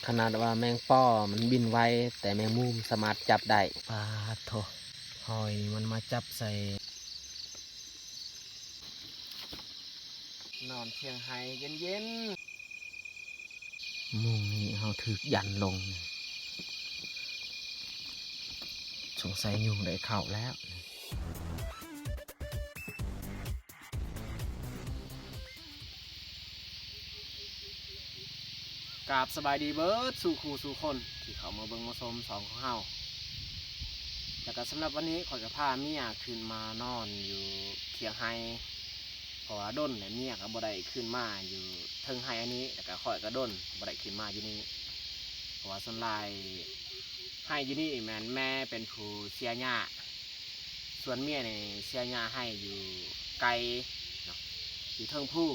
ຂະໜາດວ່າແມງປໍມັນບິນໄວ ແຕ່ແມງມຸມສາມາດຈັບໄດ້. ປາດໂທ້ ຫອຍມັນມາຈັບໃສ່. ນອນທ່ຽງໄຮ່ເຢັນໆ. ມຸ້ງນີ້ເຮົາຖືກຢັນລົງ ສົງໄສຍຸງໄດ້ເຂົ້າແລ້ວ. ກາບສະບາຍດີເບີດສູ່ຄູ່ສູ່ຄົນທີ່ເຂົ້າມາເບິ່ງມາຊົມຊ່ອງຂອງເຮົາ. ແລ້ວກໍສຳລັບວັນນີ້ ຂ້ອຍກໍພາເມຍຂຶ້ນມານອນຢູ່ທ່ຽງໄຮ່ ເພາະວ່າດົນແລ້ວເມຍກໍບໍ່ໄດ້ຂຶ້ນມາຢູ່ເທິງໄຮ່ອັນນີ້ ແລ້ວກໍຂ້ອຍກໍດົນບໍ່ໄດ້ຂຶ້ນມາຢູ່ນີ້ ເພາະວ່າສ່ວນຫຼາຍໄຮ່ຢູ່ນີ້ແມ່ນແມ່ເປັນຜູ້ເສຍຫຍ້າ. ສ່ວນເມຍນີ້ເສຍຫຍ້າໄຮ່ຢູ່ໄກເນາະ ຢູ່ເທິງພູ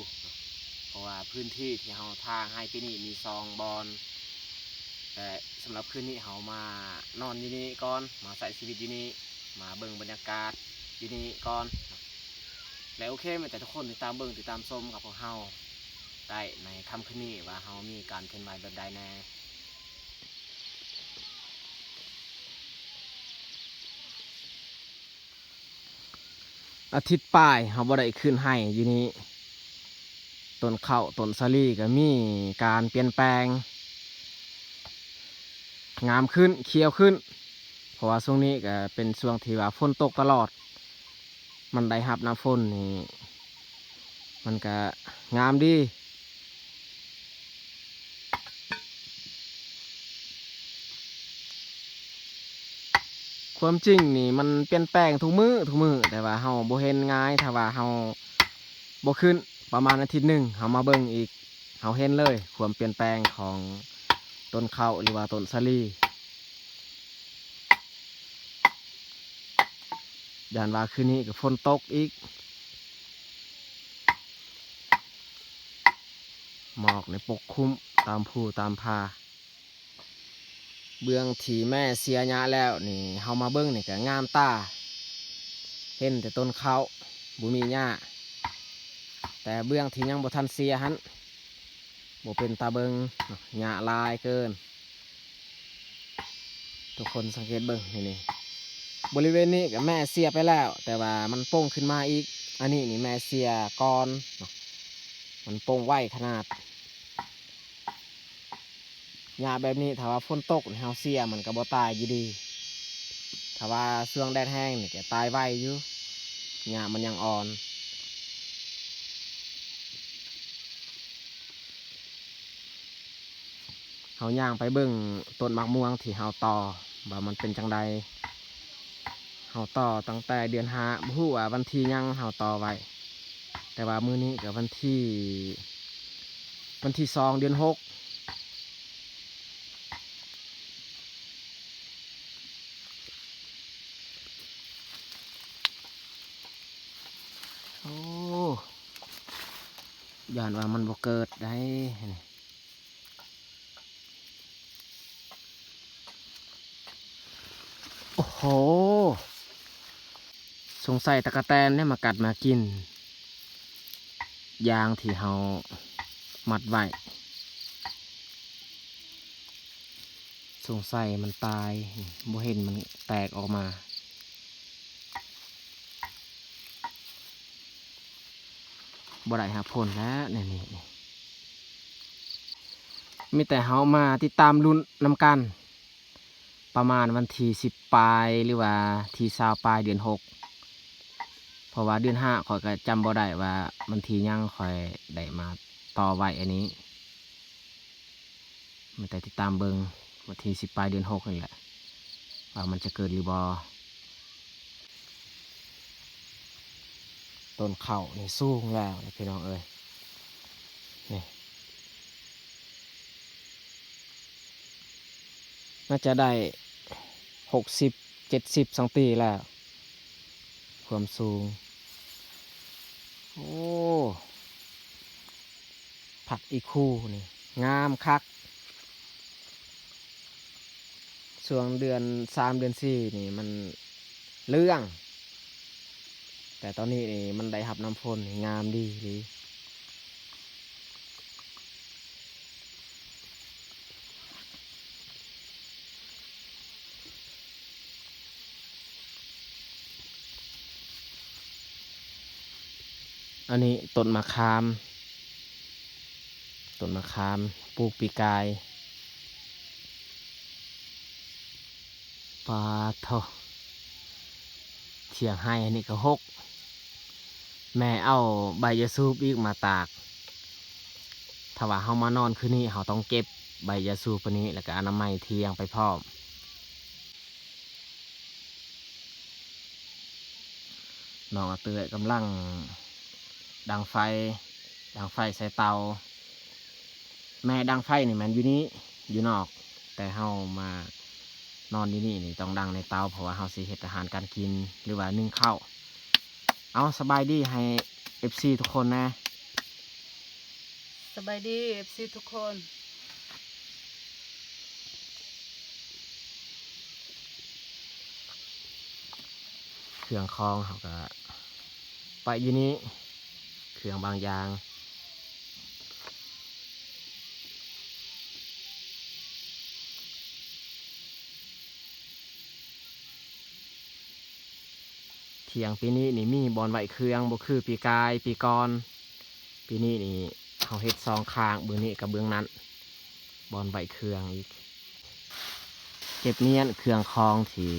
ເນາະ ເພາະວ່າພື້ນທີ່ທີ່ເຮົາຖາງໄຮ່ປີນີ້ມີສອງບ່ອນ. ແຕ່ສຳລັບຄືນນີ້ເຮົາມານອນຢູ່ນີ້ກ່ອນ ມາໃຊ້ຊີວິດຢູ່ນີ້ ມາເບິ່ງບັນຍາກາດຢູ່ນີ້ກ່ອນ. ແລະ ໂອເຄ ແມ່ນແຕ່ທຸກຄົນຕິດຕາມເບິ່ງຕິດຕາມຊົມກັບພວກເຮົາໄດ້ໃນຄ່ຳຄືນນີ້ ວ່າເຮົາມີການເຄື່ອນໄຫວແບບໃດແດ່. ອາທິດປາຍເຮົາບໍ່ໄດ້ຂຶ້ນໄຮ່ຢູ່ນີ້ ຕົ້ນເຂົ້າຕົ້ນສາລີກໍມີການປ່ຽນແປງ ງາມຂຶ້ນ ຂຽວຂຶ້ນ ເພາະວ່າຊ່ວງນີ້ກໍເປັນຊ່ວງທີ່ວ່າຝົນຕົກຕະຫຼອດ ມັນໄດ້ຮັບນ້ຳຝົນນີ້ ມັນກະງາມດີ. ຄວາມຈິງນີ້ມັນປ່ຽນແປງທຸກມື້ ທຸກມື້ ແຕ່ວ່າເຮົາບໍ່ເຫັນງ່າຍ ຖ້າວ່າເຮົາບໍ່ຂຶ້ນປະມານອາທິດໜຶ່ງ ເຮົາມາເບິ່ງອີກ ເຮົາເຫັນເລີຍຄວາມປ່ຽນແປງຂອງຕົ້ນເຂົ້າ ຫຼືວ່າຕົ້ນສາລີ. ຢ້ານວ່າຄືນນີ້ກໍຝົນຕົກອີກ ໝອກນີ້ປົກຄຸມຕາມພູຕາມຜາ. ເບື້ອງທີ່ແມ່ເສຍຫຍ້າແລ້ວນີ້ ເຮົາມາເບິ່ງນີ້ກໍງາມຕາ ເຫັນແຕ່ຕົ້ນເຂົ້າ ບໍ່ມີຫຍ້າ. ແຕ່ເບື້ອງທີ່ຍັງບໍ່ທັນເສຍຫັ້ນ ບໍ່ເປັນຕາເບິ່ງເນາະ ຫຍ້າຫຼາຍເກີນ. ທຸກຄົນສັງເກດເບິ່ງນີ້ ນີ້ ບໍລິເວນນີ້ກໍແມ່ເສຍໄປແລ້ວ ແຕ່ວ່າມັນປົ່ງຂຶ້ນມາອີກ. ອັນນີ້ນີ້ແມ່ເສຍກ່ອນເນາະ ມັນປົ່ງໄວຂະໜາດ. ຫຍ້າແບບນີ້ ຖ້າວ່າຝົນຕົກນີ້ເຮົາເສຍ ມັນກໍບໍ່ຕາຍຢູ່ດີ. ຖ້າວ່າຊ່ວງແດດແຮງນີ້ກໍຕາຍໄວຢູ່ ຫຍ້າມັນຍັງອ່ອນ. ເຮົາຍ່າງໄປເບິ່ງຕົ້ນໝາກມ່ວງທີ່ເຮົາຕໍ່ວ່າມັນເປັນຈັ່ງໃດ. ເຮົາຕໍ່ຕັ້ງແຕ່ເດືອນຫ້າ ບໍ່ຮູ້ວ່າວັນທີຫຍັງເຮົາຕໍ່ໄວ້ ແຕ່ວ່າມື້ນີ້ກໍວັນທີ ວັນທີສອງ ເດືອນຫົກ. ໂອ້ ຢ້ານວ່າມັນບໍ່ເກີດໄດ໋. ໂອ້ໂຫ ສົງໄສຕະກະແຕນເດ້ມາກັດມາກິນຢາງທີ່ເຮົາມັດໄວ້. ສົງໄສມັນຕາຍ ບໍ່ເຫັນມັນແຕກອອກມາ. ບໍ່ໄດ້ຮັບຜົນແລ້ວແນວນີ້. ມີແຕ່ເຮົາມາຕິດຕາມລຸ້ນນຳກັນ ປະມານວັນທີສິບປາຍ ຫຼືວ່າທີຊາວປາຍເດືອນຫົກ ເພາະວ່າເດືອນຫ້າຂ້ອຍກໍຈຳບໍ່ໄດ້ວ່າວັນທີຫຍັງຂ້ອຍໄດ້ມາຕໍ່ໄວ້ອັນນີ້. ມີແຕ່ຕິດຕາມເບິ່ງວັນທີສິບປາຍເດືອນຫົກນີ້ແຫຼະ ວ່າມັນຈະເກີດຫຼືບໍ່. ຕົ້ນເຂົ້ານີ້ສູງແລ້ວເດ້ພີ່ນ້ອງເອີຍ ນີ້ ໜ້າຈະໄດ້ຫົກສິບ ເຈັດສິບຊັງຕີແລ້ວ ຄວາມສູງ. ໂອ້ ຜັກອີຄູນີ້ງາມຄັກ. ຊ່ວງເດືອນສາມ ເດືອນສີ່ນີ້ມັນເຫຼືອງ ແຕ່ຕອນນີ້ນີ້ມັນໄດ້ຮັບນ້ຳຝົນນີ້ງາມດີອີ່ຫຼີ. ອັນນີ້ຕົ້ນມະຂາມ ຕົ້ນມະຂາມ ປູກປີກາຍ. ປາໂທ້ ຖຽງໄຮ່ອັນນີ້ກໍຮົກ. ແມ່ເອົາໃບຢາສູບອີກມາຕາກ. ຖ້າວ່າເຮົາມານອນຄືນນີ້ ເຮົາຕ້ອງເກັບໃບຢາສູບອັນນີ້ ແລ້ວກໍອະນາໄມຖຽງໄປພ້ອມ. ນ້ອງອາເຕື້ອຍກຳລັງດັງໄຟ ດັງໄຟໃສ່ເຕົາ. ແມ່ດັງໄຟນີ້ແມ່ນຢູ່ນີ້ ຢູ່ນອກ, ແຕ່ເຮົາມານອນຢູ່ນີ້ນີ້ ຕ້ອງດັງໃນເຕົາ ເພາະວ່າເຮົາຊິເຮັດອາຫານການກິນ ຫຼືວ່າໜຶ້ງເຂົ້າ. ເອົາ ສະບາຍດີໃຫ້ເອັຟຊີທຸກຄົນແດ່. ສະບາຍດີເອັຟຊີທຸກຄົນ. ເຄື່ອງຂອງເຮົາກໍໄປຢູ່ນີ້ ເຄື່ອງບາງຢ່າງ. ຖຽງປີນີ້ນີ້ມີບ່ອນໄວ້ເຄື່ອງ ບໍ່ຄືປີກາຍປີກ່ອນ. ປີນີ້ນີ້ເຮົາເຮັດສອງຂ້າງ ເບື້ອງນີ້ກັບເບື້ອງນັ້ນ ບ່ອນໄວ້ເຄື່ອງອີກ. ເກັບມ້ຽນເຄື່ອງຂອງທີ່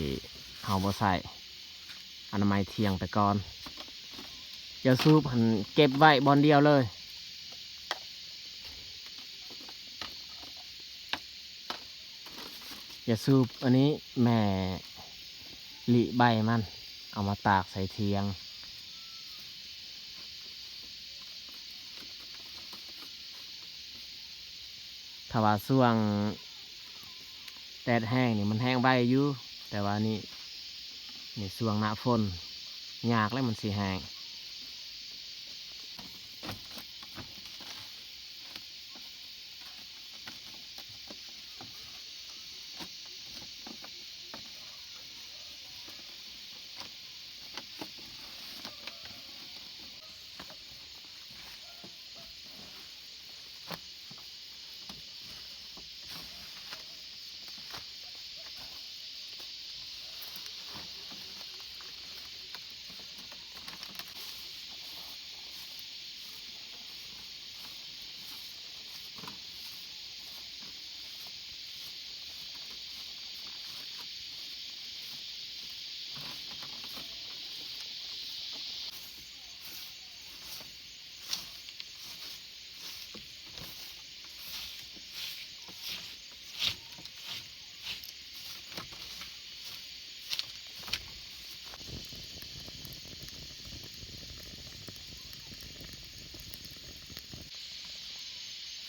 ເຮົາບໍ່ໃຊ້ ອະນາໄມຖຽງໄປກ່ອນ. ຢາສູບຫັ້ນເກັບໄວ້ບ່ອນດຽວເລີຍ. ຢາສູບອັນນີ້ແມ່ລິໃບມັນ ເອົາມາຕາກໃສ່ຖຽງ. ຖ້າວ່າຊ່ວງແດດແຮງນີ້ມັນແຫ້ງໄວຢູ່, ແຕ່ວ່ານີ້ ນີ້ຊ່ວງໜ້າຝົນ ຍາກແລ້ວມັນຊິແຫ້ງ.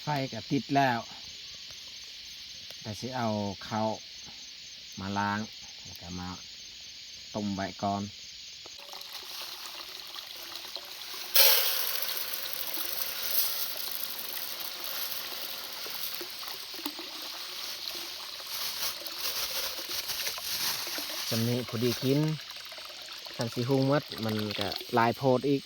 ໄຟກໍຕິດແລ້ວ, ກໍຊິເອົາເຂົ້າມາລ້າງ ແລ້ວກໍມາຕົ້ມໄວ້ກ່ອນ. ສ່ຳນີ້ພໍດີກິນ, ຄັນຊິຫຸງໝົດມັນກະຫຼາຍໂພດອີກ.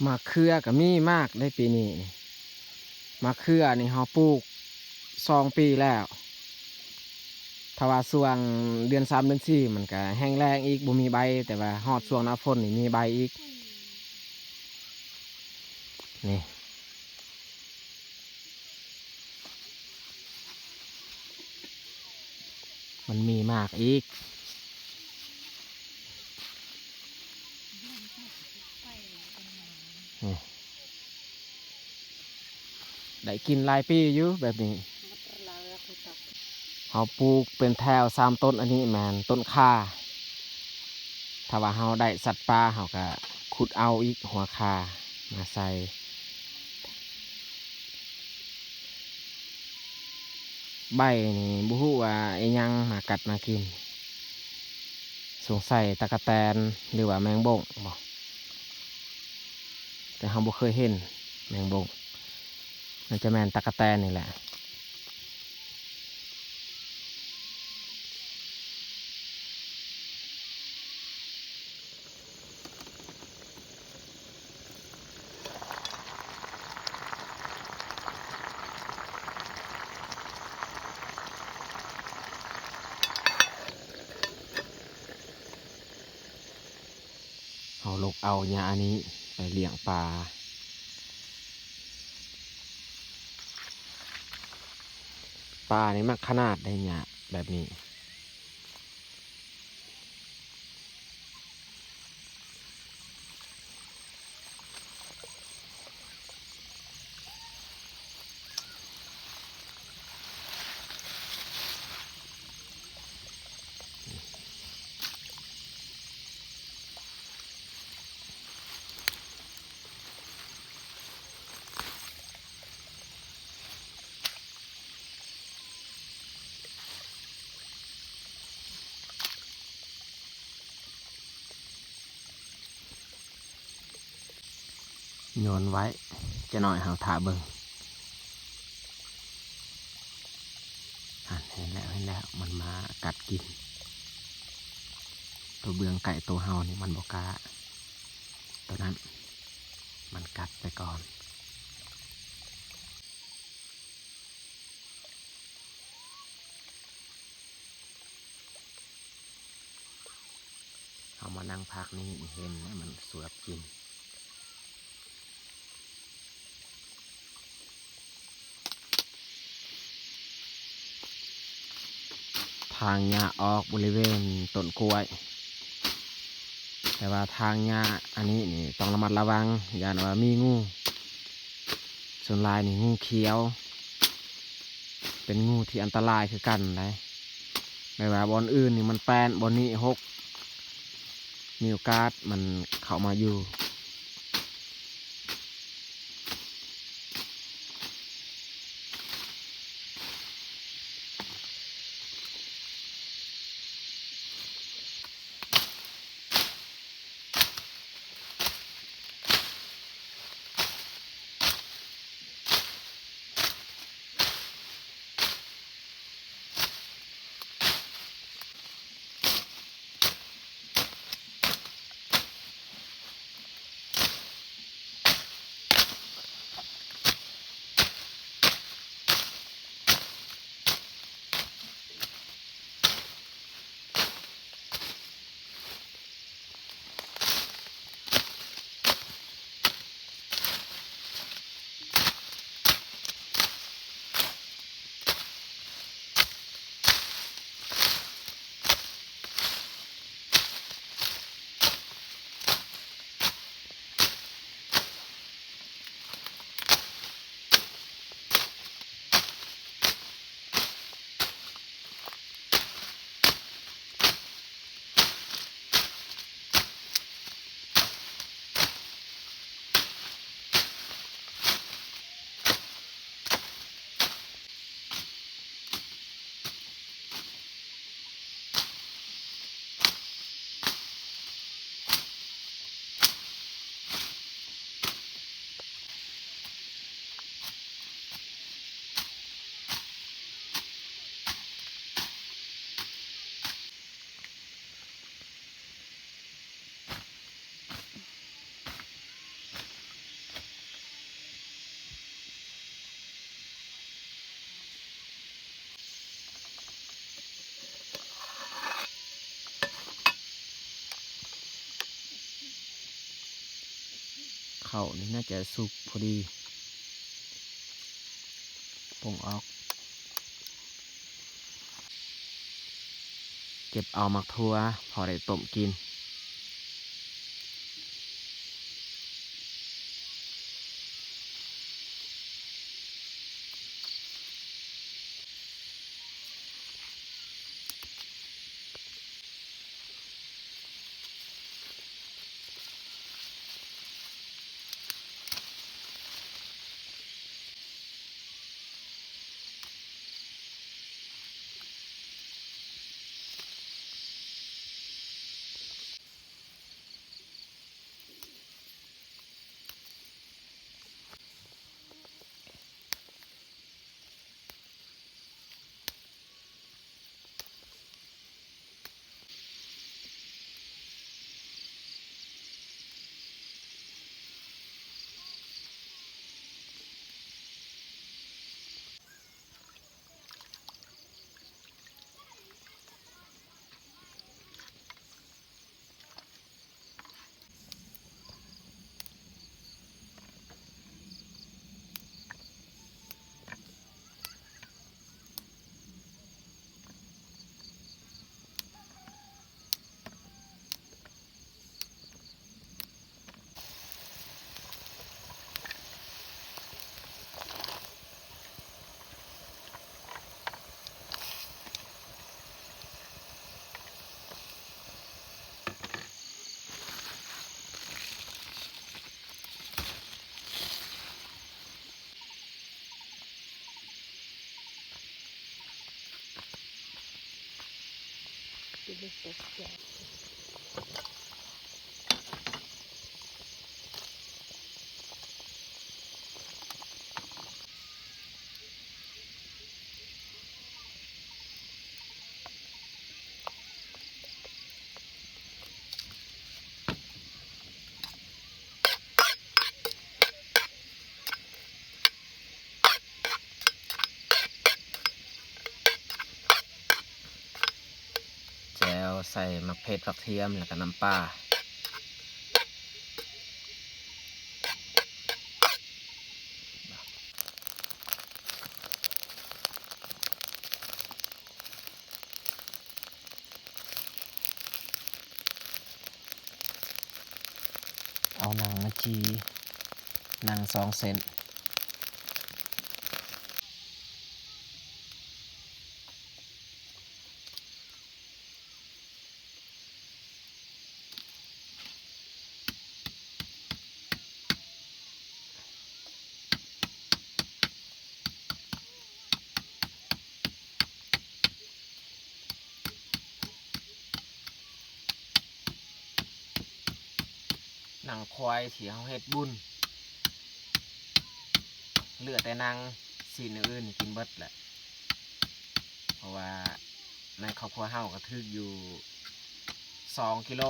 ໝາກເຂືອກໍມີໝາກໄດ໋ປີນີ້. ໝາກເຂືອນີ້ເຮົາປູກສອງປີແລ້ວ. ຖ້າວ່າຊ່ວງເດືອນສາມເດືອນສີ່ມັນກະແຫ້ງແລ້ງອີກ ບໍ່ມີໃບ, ແຕ່ວ່າຮອດຊ່ວງໜ້າຝົນນີ້ມີໃບອີກ. ນີ້ ມັນມີໝາກອີກ. ນີ້ ໄດ້ກິນຫຼາຍປີຢູ່ແບບນີ້. ເຮົາປູກເປັນແຖວສາມຕົ້ນ, ອັນນີ້ແມ່ນຕົ້ນຂ່າ. ຖ້າວ່າເຮົາໄດ້ສັດປ່າ ເຮົາກະຂຸດເອົາອີກຫົວຂ່າມາໃສ່. ໃບນີ້ບໍ່ຮູ້ວ່າອີ່ຫຍັງມາກັດມາກິນ, ສົງໄສຕະກະແຕນ ຫຼືວ່າແມງບົ້ງບໍ, ແຕ່ເຮົາບໍ່ເຄີຍເຫັນ. ແມງບົງ ໜ້າຈະແມ່ນຕັກກະແຕນນີ້ແຫຼະ. ເຮົາລົກເອົາຫຍ້ານີ້ໄປລ້ຽງປາ. ປານີ້ມັກຂະໜາດໃດຫຍ້າແບບນີ້. ໂຍນໄວ້ ຈະໜ້ອຍເຮົາຖ້າເບິ່ງ. ຫັ້ນ ເຫັນແລ້ວ ເຫັນແລ້ວ ມັນມາກັດກິນ. ໂຕເບື້ອງໃກ້ໂຕເຮົານີ້ມັນບໍ່ກ້າ ໂຕນັ້ນມັນກັດໄປກ່ອນ. ເຮົາມານັ່ງພັກນີ້ເຫັນແລ້ວມັນສວບກິນ. ຖາງຫຍ້າອອກບໍລິເວນຕົ້ນກ້ວຍ ແຕ່ວ່າຖາງຫຍ້າອັນນີ້ນີ້ຕ້ອງລະມັດລະວັງ ຢ້ານວ່າມີງູ. ສ່ວນຫຼາຍນີ້ງູຂຽວ ເປັນງູທີ່ອັນຕະລາຍຄືກັນໃດ໋. ແບບວ່າບ່ອນອື່ນນີ້ມັນແປ້ນ ບ່ອນນີ້ຫົກ ມີໂອກາດມັນເຂົ້າມາຢູ່.ເຂົ້ານີ້ໜ້າຈະສຸກພໍດີ ປົງອອກ. ເກັບເອົາໝາກຖົ່ວພໍໄດ້ຕົ້ມກິນ. ເ ແຈ່ວໃສ່ໝາກເຜັດ ຜັກທຽມ ແລ້ວກະນ້ຳປາ. ເອົາໜັງມາຈີ່ ໜັງສອງເສັ້ນ. ໜັງຄວາຍທີ່ເຮົາເຮັດບຸນ ເຫຼືອແຕ່ໜັງ ຊີ້ນອື່ນໆນີ້ກິນເບິດແຫຼະ ເພາະວ່າໃນຄອບຄົວເຮົາກໍຖືກຢູ່ສອງກິໂລ.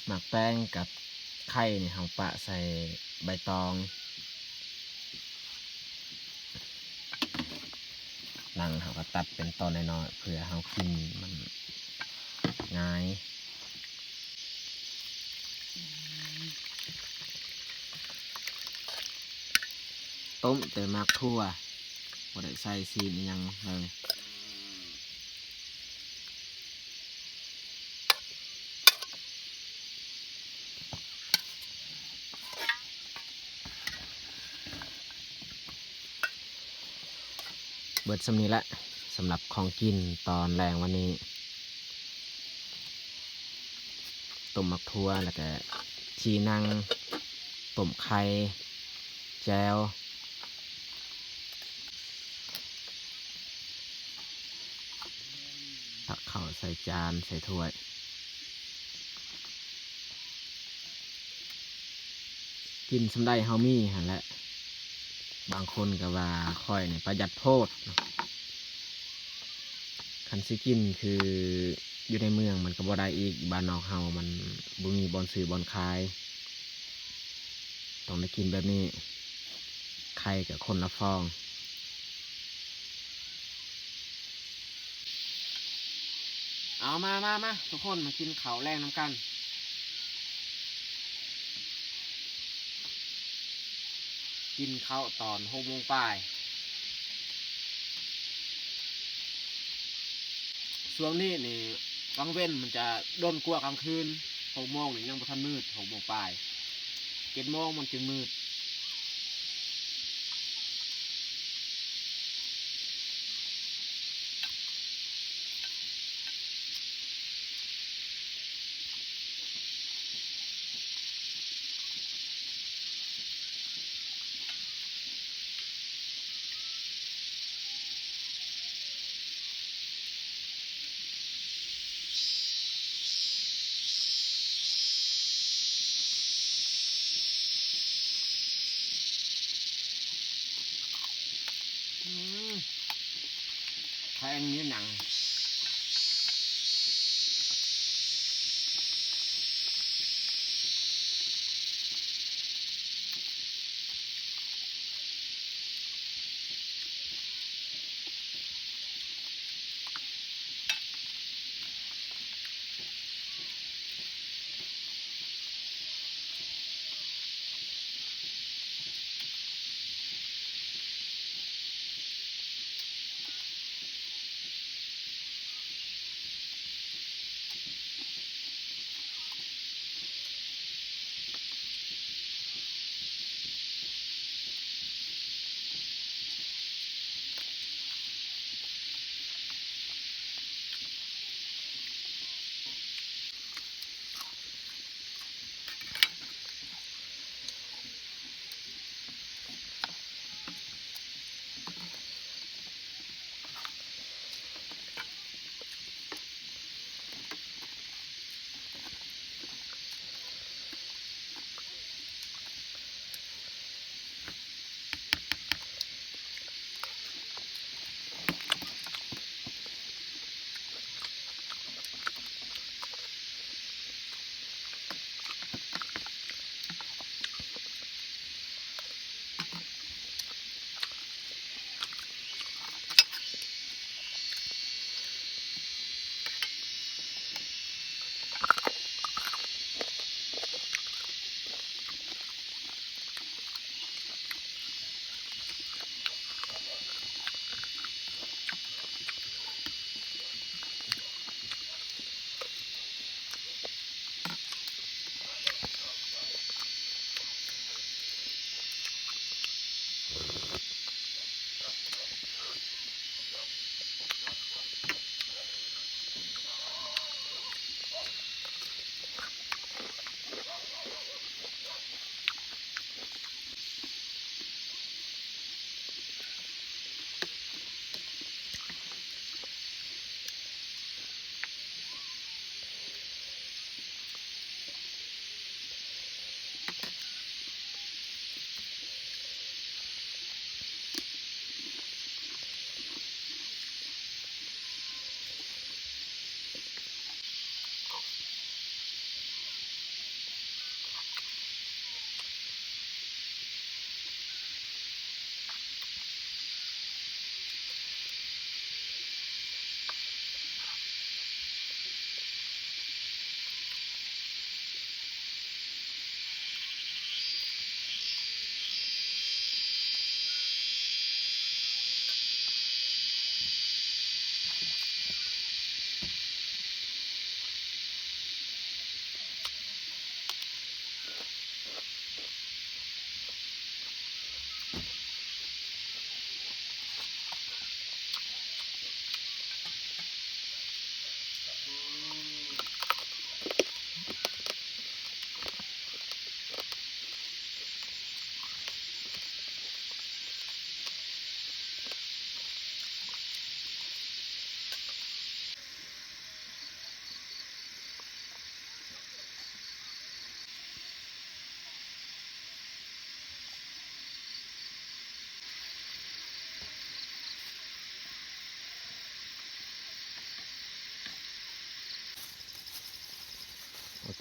ໝາກແຕງກັບໄຂ່ນີ້ເຮົາປະໃສ່ໃບຕອງ. ໜັງເຮົາກໍຕັດເປັນຕອນນ້ອຍໆ ເພື່ອເຮົາກິນມັນງ່າຍ. ຕົ້ມແຕ່ໝາກຖົ່ວ ບໍ່ໄດ້ໃສ່ຊີ້ນອີ່ຫຍັງເລີຍ. ເບິດສ່ຳນີ້ແຫຼະ ສຳລັບຂອງກິນຕອນແລງວັນນີ້. ຕົ້ມໝາກຖົ່ວ ແລ້ວກະຈີ່ໜັງ ຕົ້ມໄຂ່ ແຈ່ວ ຕັກເຂົ້າໃສ່ຈານໃສ່ຖ້ວຍ. ກິນສ່ຳໃດເຮົາມີຫັ້ນແຫຼະ. ບາງຄົນກໍວ່າຂ້ອຍນີ້ປະຢັດໂພດ. ຄັນຊິກິນຄືຢູ່ໃນເມືອງມັນກໍບໍ່ໄດ້ອີກ, ບ້ານນອກເຮົາມັນບໍ່ມີບ່ອນຊື້ບ່ອນຂາຍ, ຕ້ອງໄດ້ກິນແບບນີ້. ໄຂ່ກໍຄົນລະຟອງ. ເອົາ ມາ ມາ ມາ ທຸກຄົນມາກິນເຂົ້າແລງນຳກັນ. ກິນເຂົ້າຕອນຫົກໂມງປາຍ. ຊ່ວງນີ້ນີ້ ກາງເວັນມັນຈະດົນກວ່າກາງຄືນ. ຫົກໂມງນີ້ຍັງບໍ່ທັນມືດ, ຫົກໂມງປາຍ, ເຈັດໂມງມັນຈຶ່ງມືດ. ເ ມີໜັງ.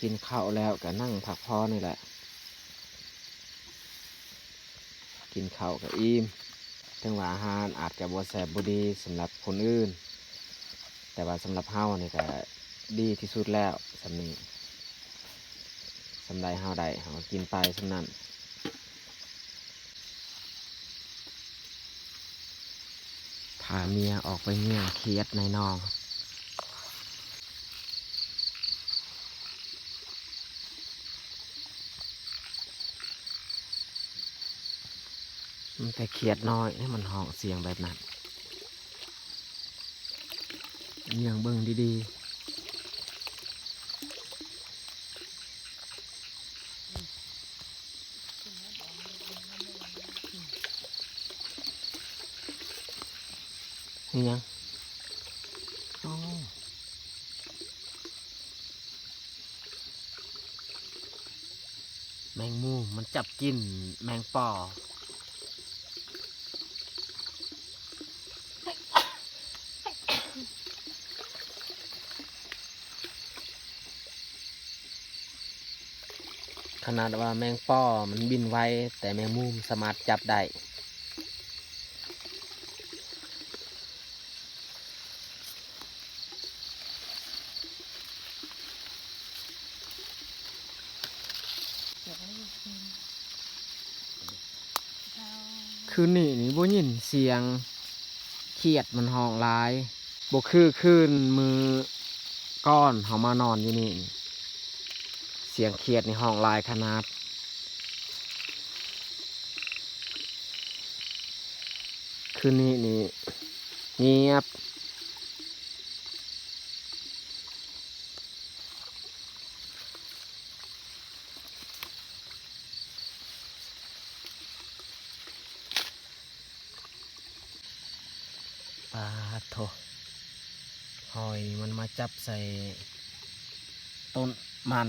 ກິນເຂົ້າແລ້ວກໍນັ່ງພັກຜ່ອນນີ້ແຫຼະ. ກິນເຂົ້າກໍອີ່ມ, ເຖິງວ່າອາຫານອາດຈະບໍ່ແຊບບໍ່ດີສຳລັບຄົນອື່ນ, ແຕ່ວ່າສຳລັບເຮົານີ້ກໍດີທີ່ສຸດແລ້ວ. ສ່ຳນີ້ ສ່ຳໃດເຮົາໄດ້ ເຮົາກໍກິນໄປສ່ຳນັ້ນ. ພາເມຍອອກໄປເມືອຂຽດໃນໜອງ. ມັນແຕ່ຂຽດນ້ອຍ ມັນຮ້ອງສຽງແບບນັ້ນ. ຍ່າງເບິ່ງດີໆ. ນີ້ຫຍັງ? ໂອ້ ແມງມຸມມັນຈັບກິນແມງປໍ. ຂະໜາດວ່າແມງປໍມັນບິນໄວ, ແຕ່ແມງມຸມສາມາດຈັບໄດ້. ຄືນນີ້ນີ້ບໍ່ຍິນສຽງຂຽດມັນຮ້ອງຫຼາຍ, ບໍ່ຄືຄືນມື້ກ່ອນເຮົາມານອນຢູ່ນີ້, ສຽງຂຽດນີ້ຮ້ອງຫຼາຍຂະໜາດ. ຄືນນີ້ນີ້ງຽບ. ປາດໂທ້ ຫອຍມັນມາຈັບໃສ່ຕົ້ນມັນ.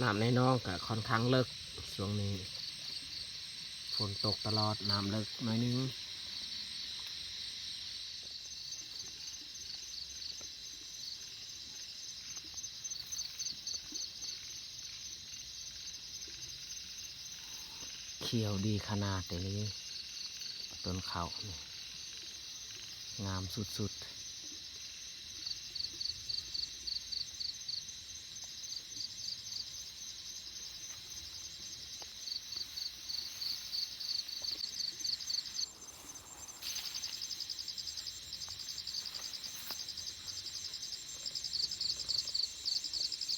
ນ້ຳໃນໜອງກະຂ້ອນຂ້າງເລິກ, ຊ່ວງນີ້ຝົນຕົກຕະຫຼອດ, ນ້ຳເລິກໜ້ອຍໜຶ່ງ. ຂຽວດີຂະໜາດເດ ຕົ້ນເຂົ້ານີ້ ງາມສຸດໆ.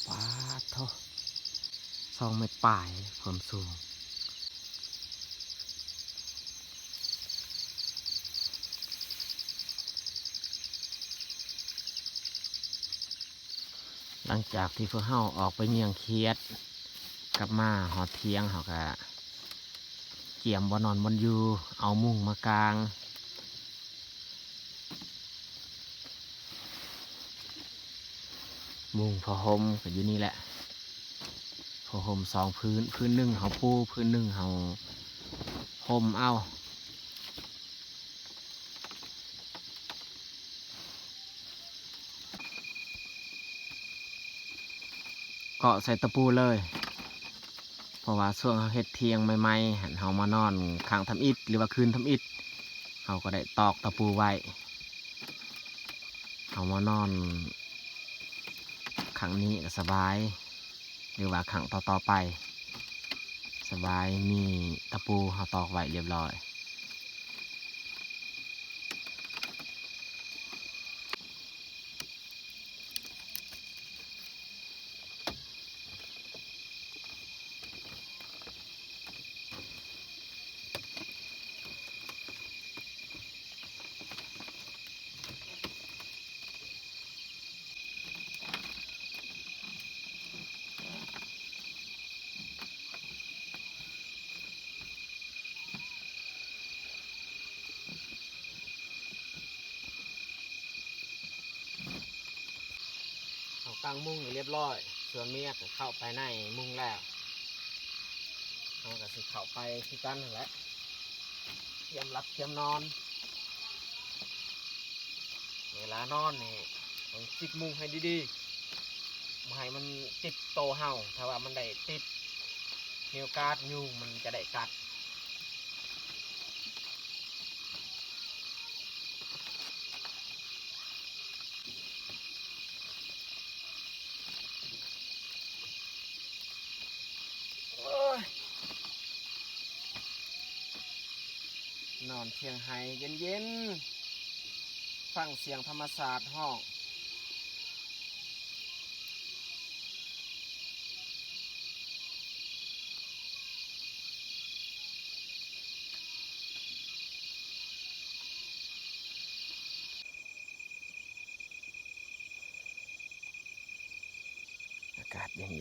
ປາດໂທ້ ສອງແມັດປາຍ ຄວາມສູງ. ຫຼັງຈາກທີ່ພວກເຮົາອອກໄປຍ່ຽງຂຽດ ກັບມາຮອດຖຽງ ເຮົາກະກຽມບ່ອນນອນບ່ອນຢູ່ ເອົາມຸງມາກາງ. ມຸງຜ້າຫົ່ມກະຢູ່ນີ້ແຫຼະ, ຜ້າຫົ່ມສອງພື້ນ, ພື້ນໜຶ່ງເຮົາປູ, ພື້ນໜຶ່ງເຮົາຫົ່ມເອົາ. ເກາະໃສ່ຕະປູເລີຍ ເພາະວ່າຊ່ວງເຮົາເຮັດຖຽງໃໝ່ໆຫັ້ນ ເຮົາມານອນຄັ້ງທຳອິດ ຫຼືວ່າຄືນທຳອິດ ເຮົາກໍໄດ້ຕອກຕະປູໄວ້. ເຮົາມານອນຄັ້ງນີ້ກໍສະບາຍ ຫຼືວ່າຄັ້ງຕໍ່ໆໄປສະບາຍ, ມີຕະປູເຮົາຕອກໄວ້ລຽບລ້ອຍ. ເຮົາກາງມຸງໃຫ້ລຽບລ້ອຍ, ສ່ວນເມຍກໍເຂົ້າໄປໃນມຸງແລ້ວ, ເຮົາກໍຊິເຂົ້າໄປຄືກັນຫັ້ນແຫຼະ, ກຽມຫຼັບກຽມນອນ. ເວລານອນນີ້ຕ້ອງຈິກມຸງໃຫ້ດີໆ, ບໍ່ໃຫ້ມັນຕິດໂຕເຮົາ, ຖ້າວ່າມັນໄດ້ຕິດ ມີໂອກາດຍຸງມັນຈະໄດ້ກັດ. ໂອ້ຍ ນອນທ່ຽງໄຮ່ເຢັນໆ ຟັງສຽງທຳມະຊາດຮ້ອງ. ອາກາດເຢັນໆ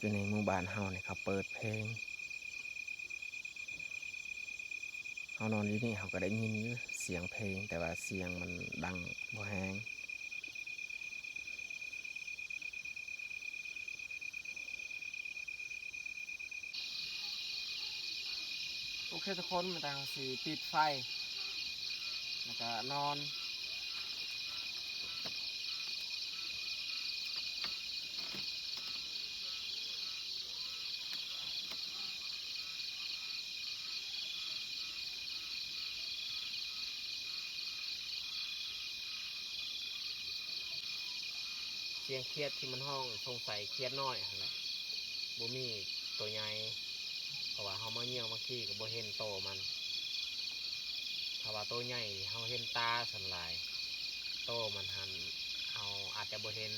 ຢູ່ໃນໝູ່ບ້ານເຮົານີ້ເຂົາເປີດເພງ, ເຮົານອນຢູ່ນີ້ເຮົາກໍໄດ້ຍິນຢູ່ສຽງເພງ, ແຕ່ວ່າສຽງມັນດັງບໍ່ແຮງ. ໂອເຄທຸກຄົນ ມາຕັ້ງເຮົາຊິປິດໄຟ ແລ້ວກະນອນ. ສຽງຂຽດທີ່ມັນຮ້ອງ ສົງໄສຂຽດນ້ອຍຫັ້ນແຫຼະ ບໍ່ມີໂຕໃຫຍ່ ເພາະວ່າເຮົາມາຍ່ຽງບາງທີກໍບໍ່ເຫັນໂຕມັນ. ຖ້າວ່າໂຕໃຫຍ່ນີ້ເຮົາເຫັນຕາສ່ວນຫຼາຍ ໂຕມັນຫັ້ນເຮົາອາດຈະບໍ່ເຫັນ.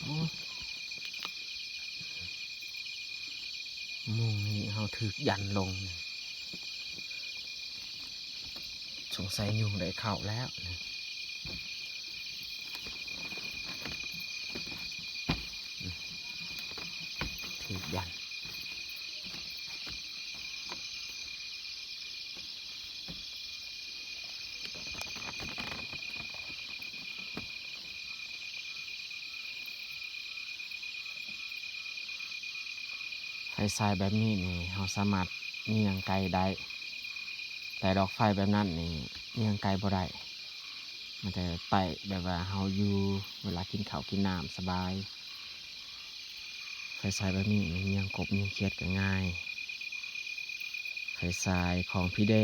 ໂອ້ຍ ມຸງນີ້ເຮົາຖືກຢັນລົງ ສົງໄສຍຸງໄດ້ເຂົ້າແລ້ວ ຖືກຢັນ. ໄຟສາຍແບບນີ້ນີ້ ເຮົາສາມາດຍ່ຽງໄກໄດ້ ແຕ່ດອກໄຟແບບນັ້ນນີ້ຍ່ຽງໄກບໍ່ໄດ້ ມັນຈະໄຕ້ແບບວ່າເຮົາຢູ່ ເວລາກິນເຂົ້າກິນນ້ຳສະບາຍ. ໄຟສາຍແບບນີ້ນີ້ຍ່ຽງກົບຍ່ຽງຂຽດກໍງ່າຍ. ໄຟສາຍຂອງພີ່ເດ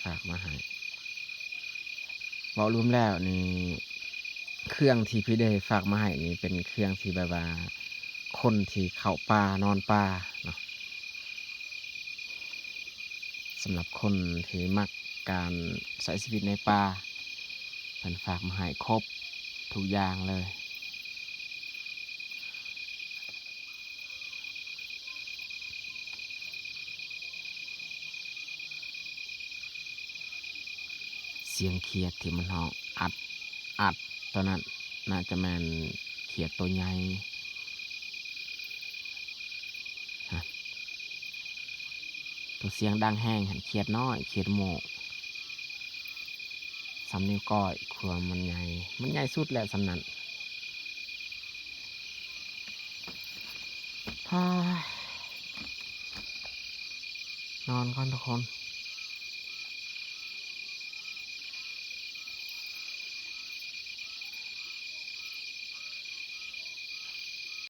ຝາກມາໃຫ້. ເວົ້າລວມແລ້ວນີ້ ເຄື່ອງທີ່ພີ່ເດຝາກມາໃຫ້ນີ້ ເປັນເຄື່ອງທີ່ແບບວ່າ ຄົນທີ່ເຂົ້າປ່ານອນປ່າເນາະ. ສຳລັບຄົນທີ່ມັກການໃຊ້ຊີວິດໃນປ່າ ເພິ່ນຝາກມາໃຫ້ຄົບທຸກຢ່າງເລີຍ. ສຽງຂຽດທີ່ມັນຮ້ອງອັດ ອັດ ຕອນນັ້ນ ໜ້າຈະແມ່ນຂຽດໂຕໃຫຍ່. ຮະ ໂຕສຽງດັງແຮງຫັ້ນຂຽດນ້ອຍ ຂຽດໝູ່ ສ່ຳນິ້ວກ້ອຍ ຄວາມມັນໃຫຍ່ ມັນໃຫຍ່ສຸດແລ້ວສ່ຳນັ້ນ. ນອນກ່ອນທຸກຄົນ.